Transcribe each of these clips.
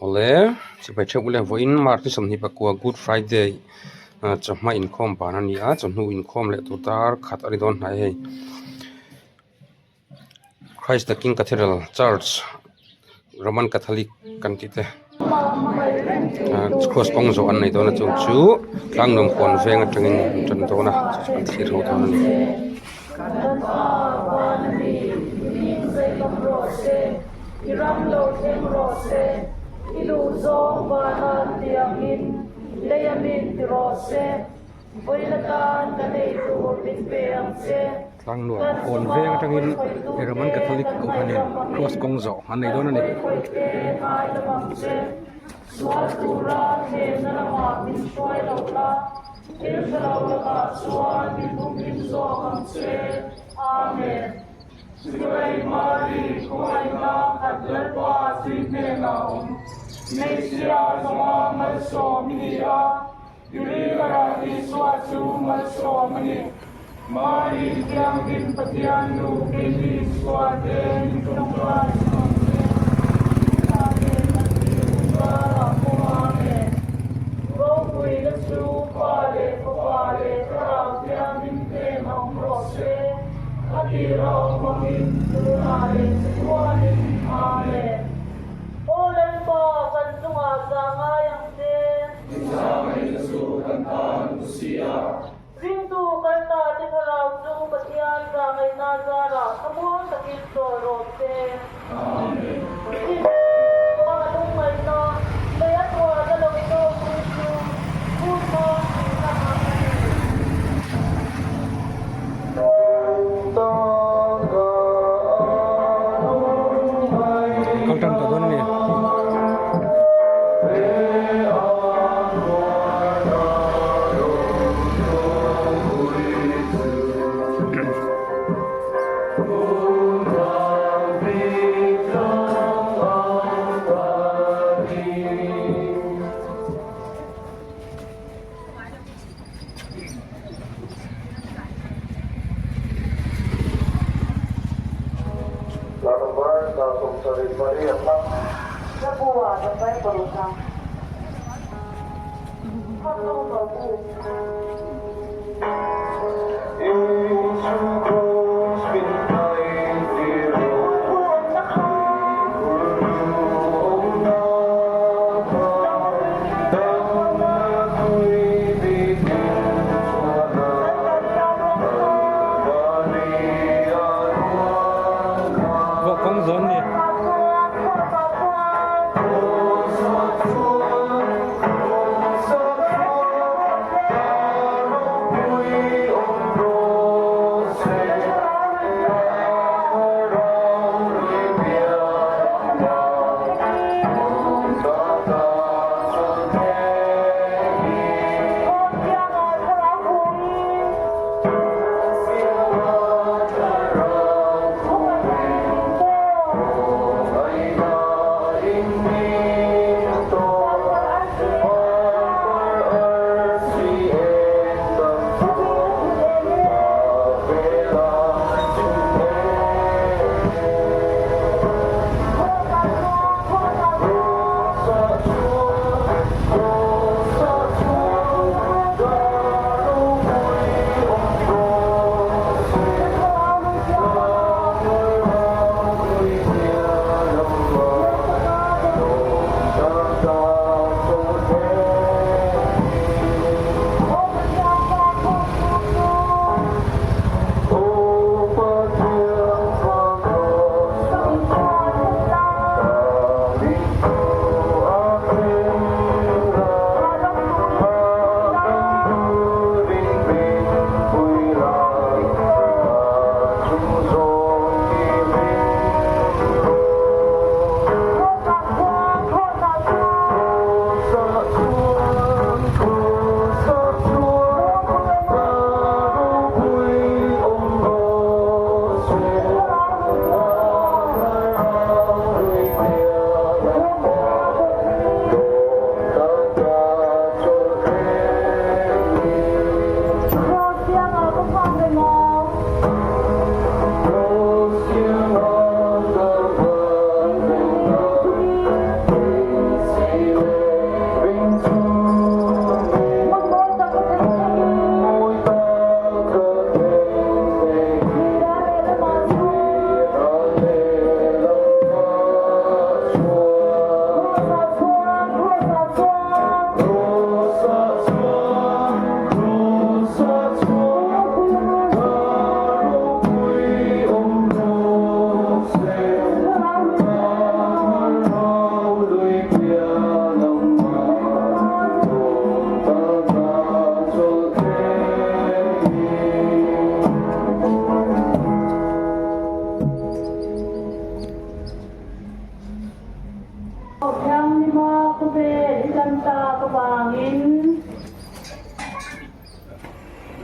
Awle sipai theuh ule vawiin March ni 24 Good Friday ah chawhma inkhawm ban a ni a chawhnu inkhawm leh tur dar khat a ni dawn hnai hei Christ the King Cathedral Church Roman Catholic kan tih te ah cross kawng zawh an nei dawn a chung chu tlangnuam kawn veng atangin an tan dawn a chu chu kan thlir ho dawn a ni. I ram lo thleng rawh se, i duh zawng vanan tiangin lei a min ti rawh se, vawiin atan ka nei tur min pe ang che. Tlangnuam kawn veng atangin Roman Catholic Kohhranin Cross kawng zawh an nei dawn a ni. Sual tura thlenna lamah min hruai lo la, thil tha lo lakah chuan min humhim zawk ang che. Amen. Sipai Mari khawngaihna khat Lalpa chi hnenah awm. Hmeichhia zawnga malsawm i ni a, i rilrah Isua chu malsawm a ni. Mari Thianghlim Pathian nu keini Isua te min tawngtai ang che. Tunah leh kan tihum karah pawh Amen. Ropuina chu Pa leh Fapa leh Thlarau Thianghlim hnenah awm rawh se. A tir a awm angin tunah leh chatuanin Amen. Aw Lalpa, kan chungah zah ngai ang che. I zahmehna chu kan tan u si a. Ringtu kalta te thlarau chu Pathian zahngaihna zarah thlamuang takin chawl rawh se. Amen. Ringtu a lungngaihna lei a tuarna lo tawktu chu hun hmang tihna ang a ni. Kal tan ta dawn a ni. Vawk kawng zawn ni.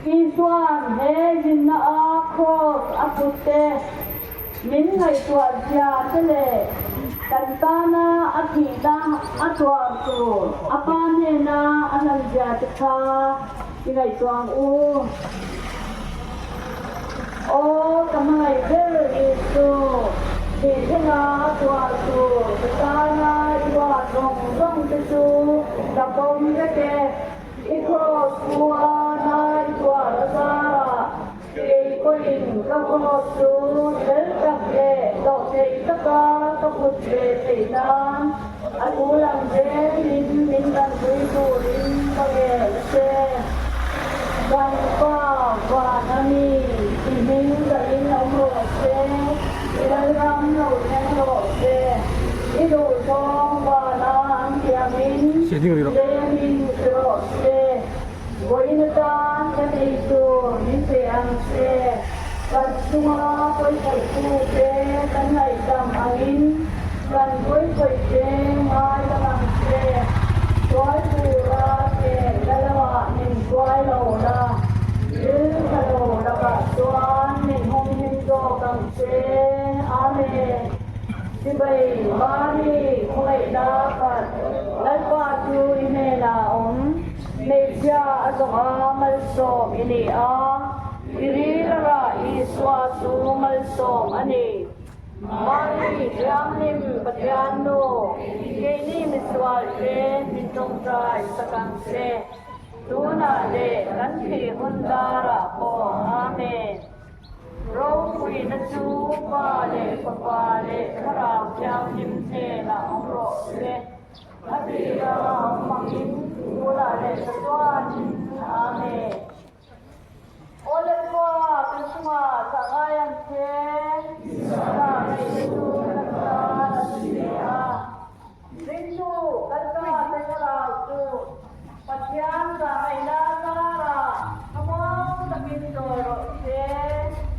Isua'n he zinna a Kraws a put te, min ngaihtuah zia te leh kan tana a thihna a tuar tur a Pa hnena a hlan zia te kha i ngaihtuah ang u. Aw ka hmangaih ber Isu, thih thlenga a tuar tur ka tana i ruat zawng zawng te chu ka pawm vek e. I kraws khua nai tuar a zarah kei pawhin ka kraws chu fel tak leh dawhtheih taka ka put ve theih nan a thu lam zelin min tanpui turin ka ngen a che. Kan Pa van a mi i hming dahin awm rawh se, i lalram lo thleng rawh se, i duhzawng vana an tiangin Lemin ti rawh se, vawiin atan kan ei tur min pe ang che, kan chunga pawikhawihtu te kan ngaihdam angin kan pawikhawih te ngaidam ang che, hruai tura thenna lamah min hruai lo la, thil tha lo lakah chuan min humhim zawk ang che. Amen. Sipai Mari khawngaihna khat Lalpa chu i hnenah a awm. Hmeichhia a zawng a, malsawm i ni a, i ril a rah Isua chu malsawm a ni. Mari Thianghlim Pathian Nu, keini misualte min tawngtai sak ang che. Tunah leh kan thih hun darah pawh. Amen. Ropuina chu Pa leh Fapa leh Thlarau Thianghlim hnenah awm rawh se. A tih rama awm angin tunah leh chatuanin. Amen. Aw Lalpa, kan chungah zah ngai ang che. Zah ngaihna chu kan tan a ni ve a. Ringtu kalta te thlarau chu Pathian zahngaihna zarah thlamuang takin chawi rawh se.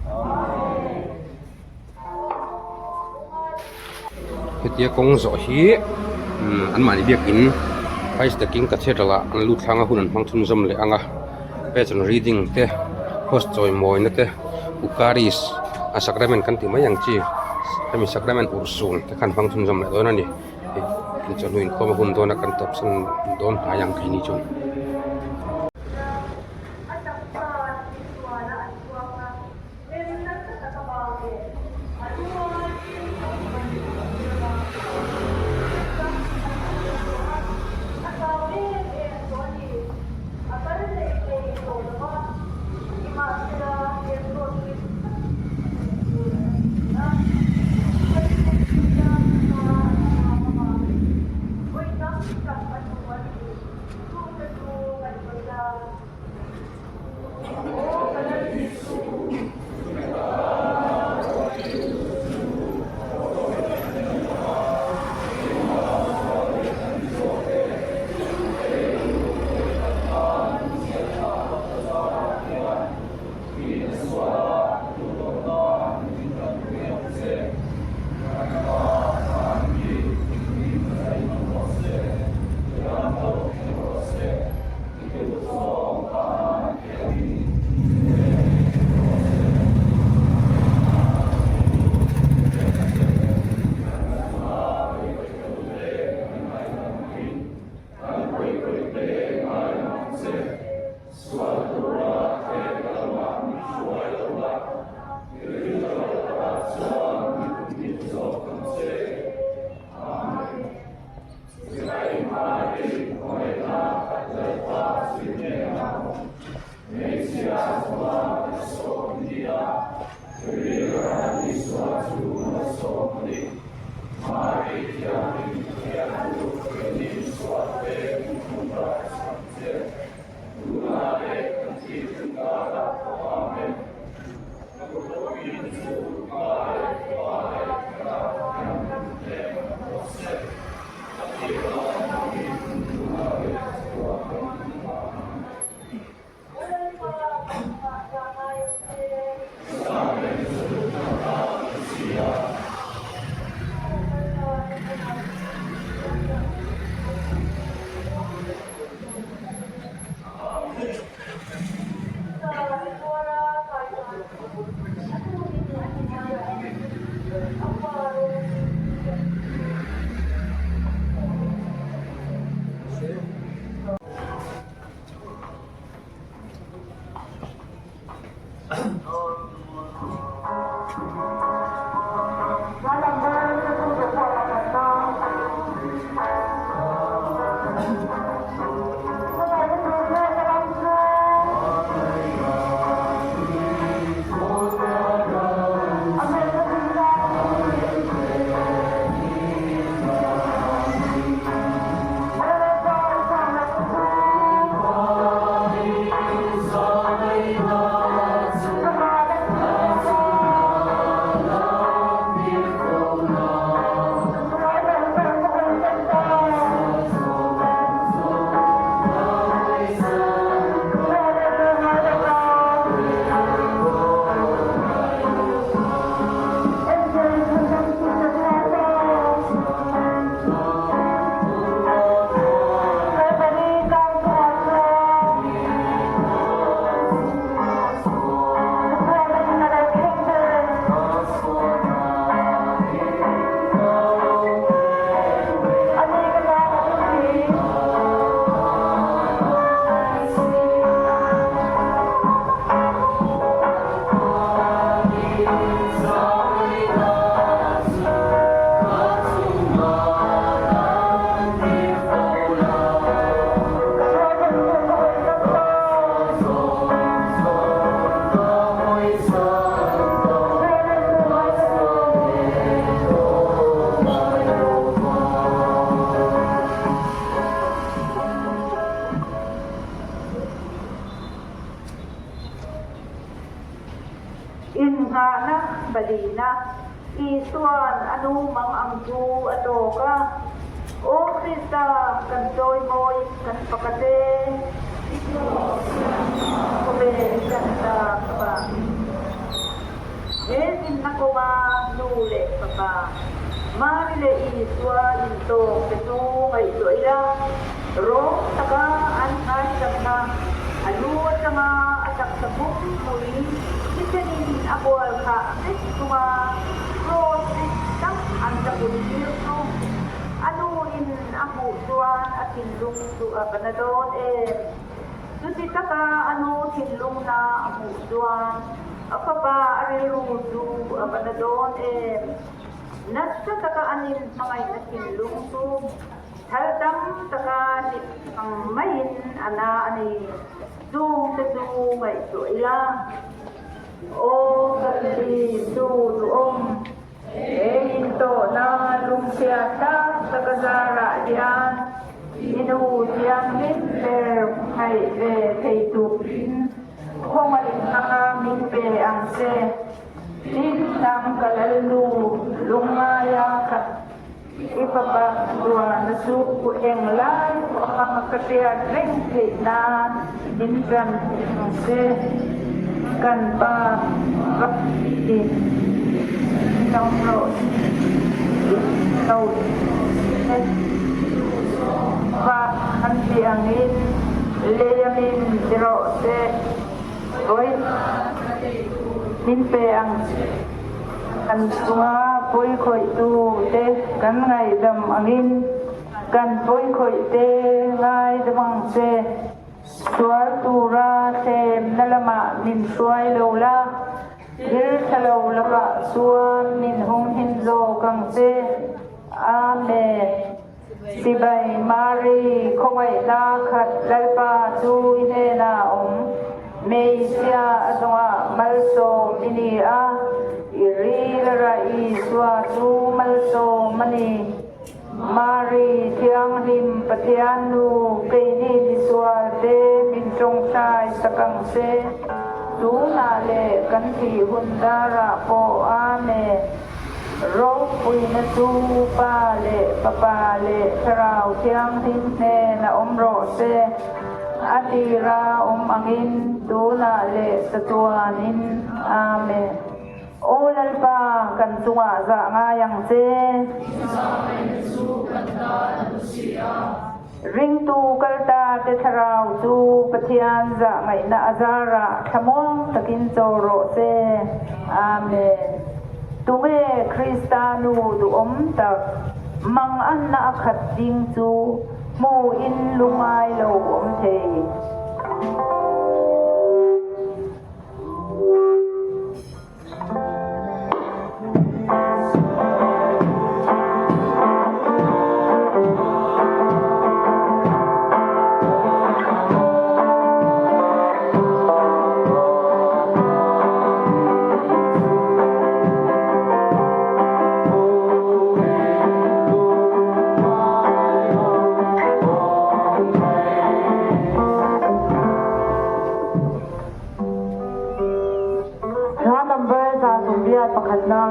Amen. Hetia kawng zawh hi anmahni biakin Christ the King Cathedral ah an lut thlanga hun an hmang chhunzawm leh ang a patron reading te cross chawimawina te Eucharist a sacrament kan tih mai ang chi hemi sacrament urhsun te khan hmang chhunzawm leh dawn a ni hei chawhnu inkhawm a hun dawn a kan tawp san dawn hnai ang keini chuan. Innghahna palina Isua'n a nu mang ang chu a tawk a, Aw Krista, kan chawimawiin kan fak a che. Khawvel i kan tak avangin. He zinna kawnga nu leh fapa, Mari leh Isua intawk te chu ngaihtuah ila, rawng taka an ngaihdamna a lu atanga a taksa pumpui thisenin a bual khah vek chunga kraws rit tak an la put tir chu a nuin a hmuh chuan a thinlung chu a va na dawn em. Chuti taka a nu thinlungna a hmuh chuan a fapa a rilru chu a va na dawn em. Nasa taka an inhmangaihna thinlung chu thal tam taka hlip ang maiin a na a ni. Chungte chu ngaihtuah ila, Aw ka ti chu duhawm, he intawhna lungchhiat tak taka zarah hian i nu thianghlim ber hnaih ve thei turin khawngaihna min pe ang che. Tin, nang ka lalnu lungngaia khat i fapa tuarna chu eng lai pawha ka hriat reng theih nan min ṭan ang che. Kan pa ka ti hlauh rawh lo che. Pa an tih angin lei a min ti rawh se. Pawi min pe ang che. Kan chunga pawi khawihtu te kan ngaihdam angin kan pawi khawih te ngaidam ang che. Sual tura thlemna lamah min hruai lo la, thil tha lo lakah chuan min humhim zawk ang che. Amen. Sibai Mari, khawngaihna khat Lalpa chu i hnenah a awm. Hmeichhia a zawngah malsawm i ni a, i ril a rah Isua chu malsawm a ni. Mari, Thianghlim Pathian Nu, keini misualte min tawngtai sak ang che. Tunah leh kan thih hun darah pawh. Amen. Ropuina chu Pa leh Fapa leh Thlarau Thianghlim hnen a awm rawh se, a tira awm angin tunah leh chatuanin. Amen. Aw Lalpa, kan chungah zah ngai ang che. Zahnaihna chu kan tan a hlu si a. Ringtu kalta te thlarau chu Pathian zahngaihna a zarah thlamuang takin chaw rawh se. Amen. Tunge Krista nu duhawm tak manganna a khat ding chu hmuhin lungai lo awm thei? Hla number 108 pakhatna.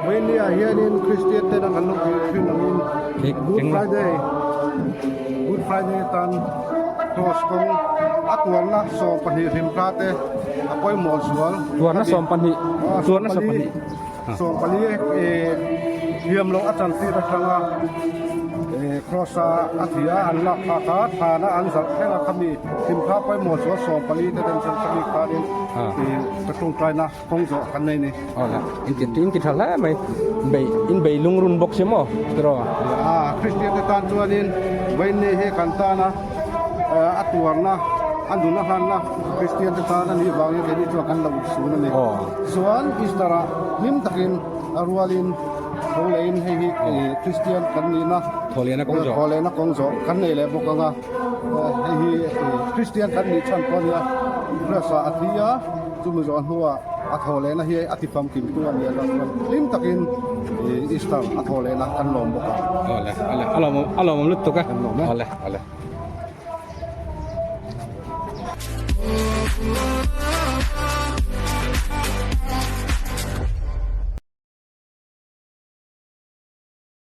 Vawinia hianin Kristian ten an lo tih thin angin Good Friday Good Friday atan Cross kawng a tuarna 12 hlim hla te a pawimawh zual Tuarna 12 tuarna 12 14 eh hliam loh a chantir atanga eh. Kross a a thi a, an lak phak a, thlana an zalh thleng a khami hlimthla pawimawh chu a 14 te den chuan khami khanin ka tawngtaina kawng zawh kan nei ni. Awle, in ti in ti tha hle mai, bei in bei lungrun bawk si maw tiraw? A, Kristian te tan chuanin vawiinni hi kan tana a tuarna, a nun a hlanna Kristian te tan a nih vangin keini chuan kan lo sun a ni. Chuan Easter ah hlim takin a rualin tho lehin hei hi Kristian kan nihna Thawhlehna kawng zawh. Thawhlehna kawng zawh kan nei leh bawk ang a, hei hi Kristian kan nih chhan pawh a nia, Kraws ah a thi a, chumi zawh hnuah a thawhlehna hi a ti famkim tu a nia chuan hlim takin Easter a thawhlehna kan lawm bawk a. Awle, awle, a lawmawm, a lawmawm lutuk a. Kan lawm e. Awle, awle.